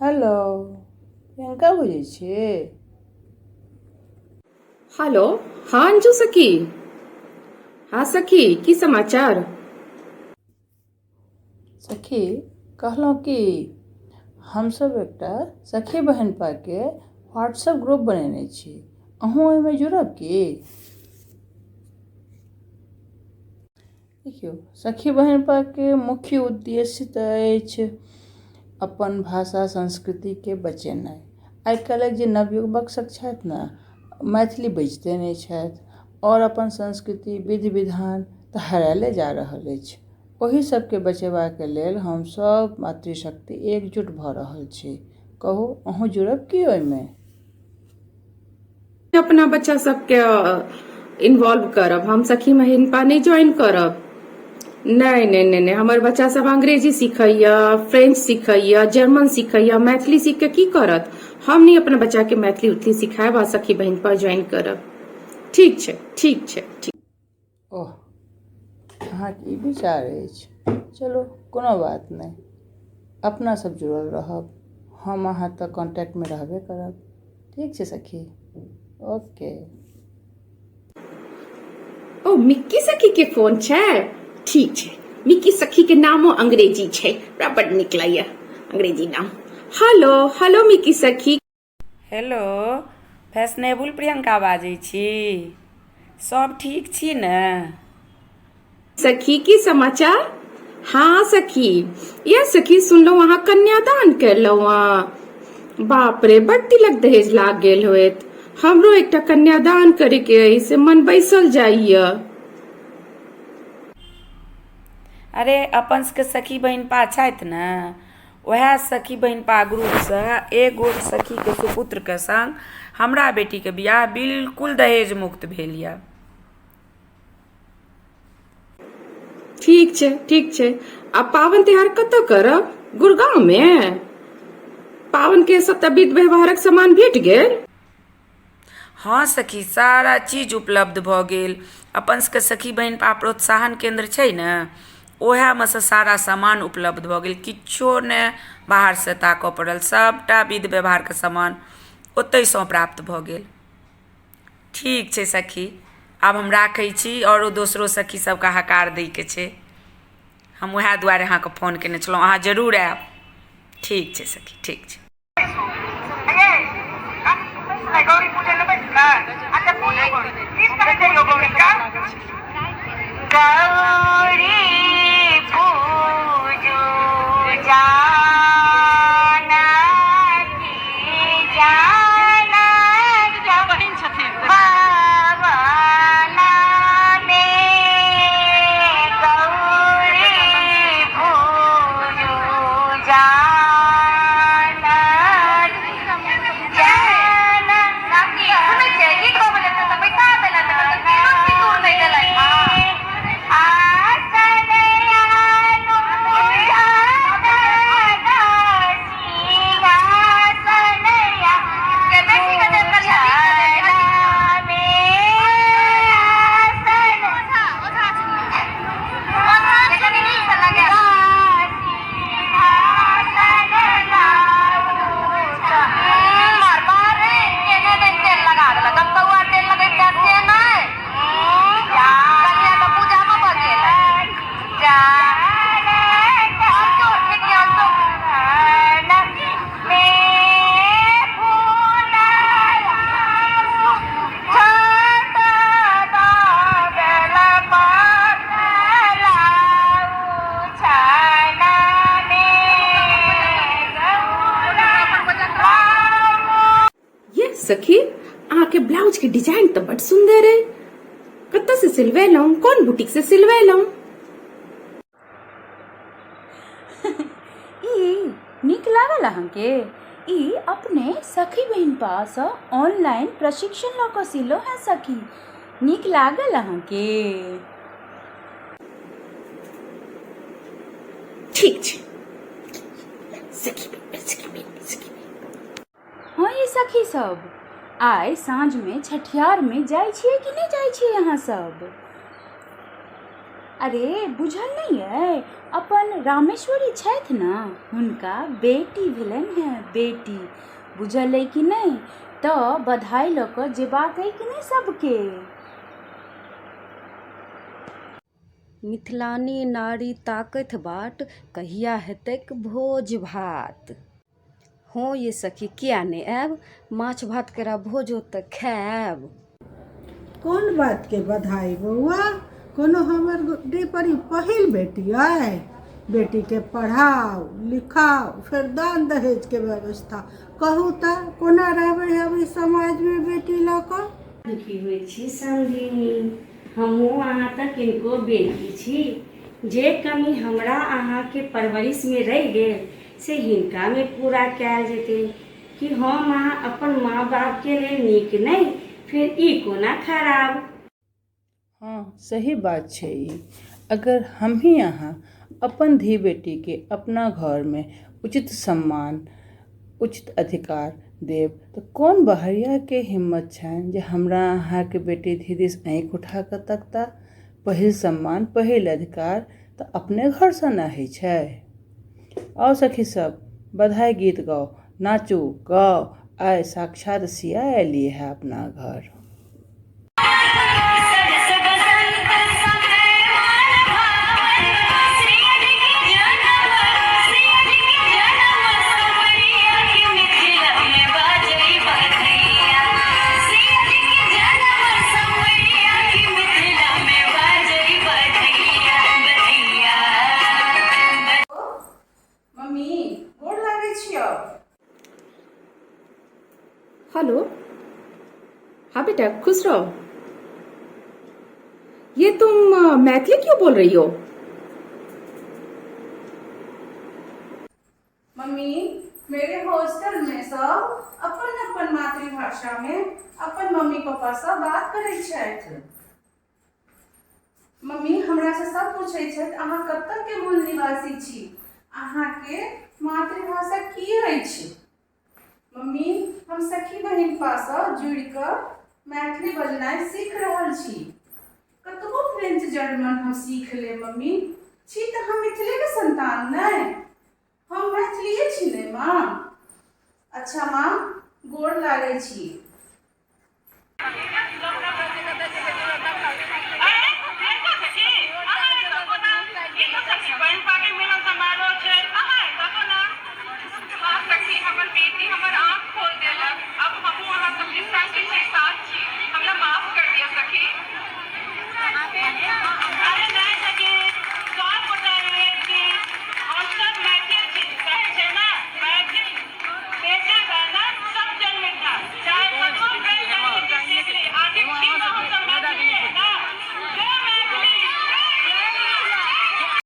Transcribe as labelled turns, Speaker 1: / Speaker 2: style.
Speaker 1: Hello, Priyanka बजै छी?
Speaker 2: Hello, हँ अंजू सखी। हँ सखी, की समाचार?
Speaker 1: सखी, कहलहुँ कि हमसभ एकटा सखी बहिनपाके व्हाट्सएप ग्रुप बनेने छी। अहूँ ओहिमे जुड़ब की? देखियौ, सखी बहिनपाके मुख्य उद्देश्य तऽ अछि अपन भाषा संस्कृतिके बचेनाइ। आइ काल्हिक जे नवयुवक सब छथि ने, मैथिली बजिते नहि छथि आओर अपन संस्कृति, विधि विधान तऽ हराएले जा रहल अछि। ओहि सबके बचेबाक लेल हमसब मातृशक्ति एकजुट भऽ रहल छी। कहू, अहूँ जुड़ब की ओहिमे?
Speaker 2: अपना बच्चा सबके इन्वॉल्व करब। हम सखी महिनपा नहि ज्वाइन करब। नहि नहि नहि नहि, हमर बच्चा सब अंग्रेजी सीखैया, फ्रेंच सीखैया, जर्मन सीखैया, मैथिली सीख के की करत? हम नहि अपना बच्चा के मैथिली उथली सिखायब आ सखी बहिनपा ज्वाइन करब। ठीक छै, ठीक छै, ठीक।
Speaker 1: ओह, अहाँके ई विचार अछि। चलू, कोनो बात नहि, अपना सब जुड़ल रहब। हम अहाँ तऽ कॉन्टैक्टमे रहबे करब। ठीक छै सखी, ओके।
Speaker 2: ओ मिक्की सखी के फोन छै। ठीक छै, मिक्की सखी के नामो अंग्रेजी छै, हमरा बड नीक लगैया अंग्रेजी नाम। हेलो, हेलो मिक्की सखी।
Speaker 3: हेलो, फैशनेबुल प्रियंका बाजै छी? सब ठीक छी ने?
Speaker 2: सखी, की समाचार? हाँ सखी, यह सखी, सुनलहुँ अहाँ कन्यादान केलहुँ। बाप रे, बड तिलक दहेज लाग गेल होयत। हमरो एकटा कन्यादान करे के अछि से मन बैसल जाइया।
Speaker 3: अरे, अपन सबके सखी बहिनपा छथि ने, उएह सखी बहिनपा ग्रुपसँ एक गोट सखीके सुपुत्रके सङ्ग हमरा बेटीके बियाह बिल्कुल दहेज मुक्त भेल यए।
Speaker 2: ठीक छै, ठीक छै। आ पाबनि तिहार कतऽ करब? गुड़गांव मे? पाबनि के सबटा विध व्यवहारक सामान भेट गेल?
Speaker 3: हँ सखी, सारा चीज उपलब्ध भऽ गेल। अपन सभके सखी बहिनपा प्रोत्साहन केन्द्र छै ने, उएहमे सँ सारा सामान उपलब्ध भऽ गेल। किछो नहि बाहरसँ ताकय पड़ल, सभटा विध व्यवहारके सामान ओतहिसँ प्राप्त भऽ गेल। ठीक छै सखी, आब हम राखै छी। आओरो दोसरो सखी सभकेँ हकार दैके छै। हम उएह दुआरे अहाँकेँ फोन कयने छलहुँ। अहाँ जरूर आयब। ठीक छै सखी, ठीक छै।
Speaker 2: ये सखी, अहाँके ब्लाउज के डिजाइन तऽ बड सुंदर है। कतऽ से सिलवेलहुँ? कोन बुटीक से सिलवेलहुँ?
Speaker 4: ई नीक लागल अहाँके? ई अपने सखी बहिनपासँ ऑनलाइन प्रशिक्षण लऽ कऽ सिलहुँ हेँ सखी। नीक लागल अहाँके?
Speaker 2: ठीक छै सखी बहिन, सखी बहिन, सखी बहिन।
Speaker 4: हँ ये सखी सब, आइ साँझमे छठिहारमे जाइ छियै कि नहि जाइ छियै अहाँ सब? अरे बुझल नहि अइ, अपन रामेश्वरी छथि ने, हुनका बेटी भेलनि हेँ, बेटी। बुझल अइ कि नहि? तऽ बधाइ लऽ कऽ जेबाक अइ कि नहि सभके?
Speaker 5: मिथिलानी नारी ताकथि बाट, कहिया हेतैक भोज भात। हँ ये सखी किया नहि आयब, माछ भात केरा भोजो तऽ खायब।
Speaker 6: कोन बातके बधाई बौआ? कोनो हमर गुड्डी पर ई पहिल बेटी अइ? बेटीके पढ़ाउ लिखाउ, फेर दान दहेजके व्यवस्था कहू तऽ कोना रहबै हम ई समाजमे बेटी लऽ कऽ?
Speaker 7: दुखी होइ छी समधिनी, हमहूँ अहाँ तऽ किनको बेटी छी। जे कमी हमरा अहाँके परवरिशमे रहि गेल से हिनकामे पूरा कयल जेतै। कि हम अहाँ अपन माँ बापके लेल नीक नहि, फेर ई कोना खराब?
Speaker 1: हँ, सही बात छै ई। अगर हमही अहाँ अपन धी बेटीके अपना घरमे उचित सम्मान, उचित अधिकार देब तऽ कोन बहरियाके हिम्मत छनि जे हमरा अहाँके बेटी धी दिस आँखि उठा कऽ तकता? पहिल सम्मान, पहिल अधिकार तऽ अपने घरसँ ने होइ छै। आउ सखी सब, बधाइ गीत गाउ, नाचू, गाउ, आइ साक्षात सिया एली है अपना घर।
Speaker 2: मम्मी, गोर लागै छियौ। हेलो, हाँ बेटा, खुश रहो। ये तुम मैथिली क्यों बोल रही हो?
Speaker 8: मम्मी, मेरे हॉस्टल में सब अपन अपन मातृभाषा में अपन मम्मी पापा सँ बात करै छथि। मम्मी, हमरा से सब पूछै छथि, अहाँ कतऽ के मूल निवासी छी, अहाँके मातृभाषा की अछि? मम्मी, हम सखी बहिनपासँ जुड़ि कऽ मैथिली बजनाइ सीख रहल छी। कतबो फ्रेंच जर्मन हम सीख लेब मम्मी, छी तऽ हम मिथिलेके संतान ने। हम मैथिलिए छी ने माँ? अच्छा माँ, गोर लागै छी।